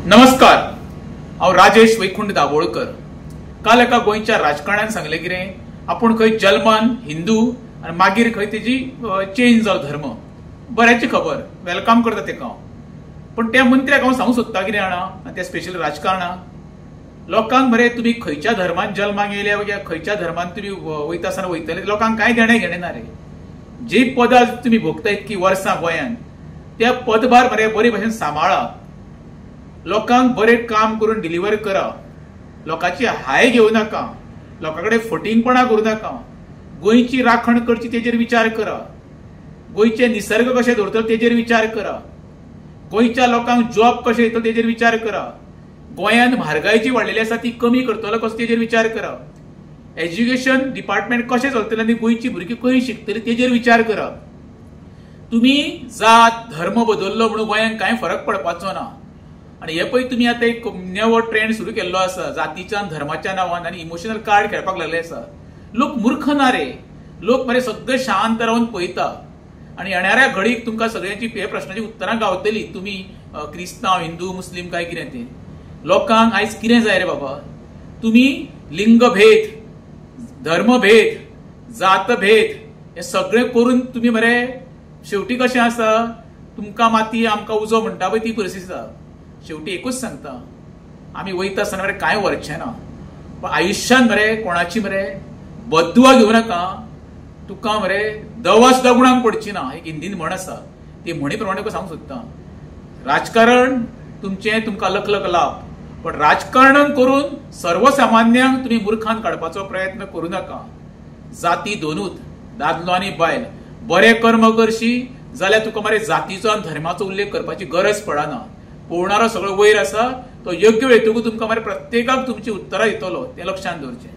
नमस्कार, हांव राजेश वैकुंठ दाभोळकर. काल एका गोंयच्या राजकारण्यान सांगलें कितें, आपूण खंय जल्मान हिंदू आनी मागीर खंय तेजी चेंज जालो धर्म. बऱ्याची खबर, welcome करता तेका हांव. पूण त्या मंत्र्याक हांव सांगूंक सोदता कितें जाणा, आनी त्या स्पेशल राजकारणाक, लोकांक मरे तुमी खंयच्या धर्मान जल्माक येयल्या वा खंयच्या धर्मान तुमी वयता आसतना वयतले, लोकांक कांय देणें घेणें ना रे. जी पदां तुमी भोगता इतकी वर्सां गोंयांत, त्या पदभार मरे बरे भशेन सांबाळा, लोकांक बरें काम करून डिलिव्हर करा, लोकांची हाय घेवं नाका, लोकां कडेन फटींगपणां करूं नाका, गोंयची राखण करची तेजेर विचार करा, गोंयचे निसर्ग कशें दवरतलो तेजेर विचार करा, गोंयच्या लोकांक जॉब कशें दितलो तेजेर विचार करा, गोंयांत म्हारगाय जी वाडलेली आसा ती कमी करतलो कसो तेजेर विचार करा, एज्युकेशन डिपार्टमेंट कशें चलतलें आनी गोंयची भुरगीं खंय शिकतलीं तेजेर विचार करा. तुमी जात धर्म बदल्लो म्हणून गोंयांत कांय फरक पडपाचो ना. आनी हे पळय तुमी आतां एक नवो ट्रेंड सुरू केल्लो आसा, जातीच्या धर्माच्या नांवान आनी इमोशनल कार्ड खेळपाक लागले आसा. लोक मूर्ख ना रे, लोक मरे सगळे शांत रावन पळयता आनी येणाऱ्या घडीक तुमकां सगळ्यांची हे प्रश्नाची उत्तरां गावतली, तुमी क्रिस्तांव, हिंदू, मुस्लीम काय कितें तें. लोकांक आयज कितें जाय रे बाबा? तुमी लिंगभेद, धर्मभेद, जातभेद हे सगळें करून तुमी मरे शेवटी कशें आसा, तुमकां माती आमकां उजो म्हणटा पळय ती परिस्थिती आसा. शेवटी एकूच सांगता, आमी वयता आसतना मरे कांय व्हरचें ना, पण आयुश्यान मरे कोणाची मरे बददुआ घेवं नाका, तुका मरे दवा सुद्दां गुणांक पडची ना. एक हिंदीन म्हण आसा, ती म्हणी प्रमाणे तुका सांगूंक सोदता, राजकारण तुमचें तुमकां लखलख लाभ, पण राजकारण करून सर्वसामान्यांक तुमी मुर्खान काडपाचो प्रयत्न करूं नाका. जाती दोनूच, दादलो आनी बायल. बरें कर्म करशी जाल्यार तुका मरे जातीचो आनी धर्माचो उल्लेख करपाची गरज पडना. पळोवणारो सगळो वयर आसा, तो योग्य वेळ तुमकां मरे प्रत्येकाक तुमची उत्तरां दितलो, तें लक्षांत दवरचें.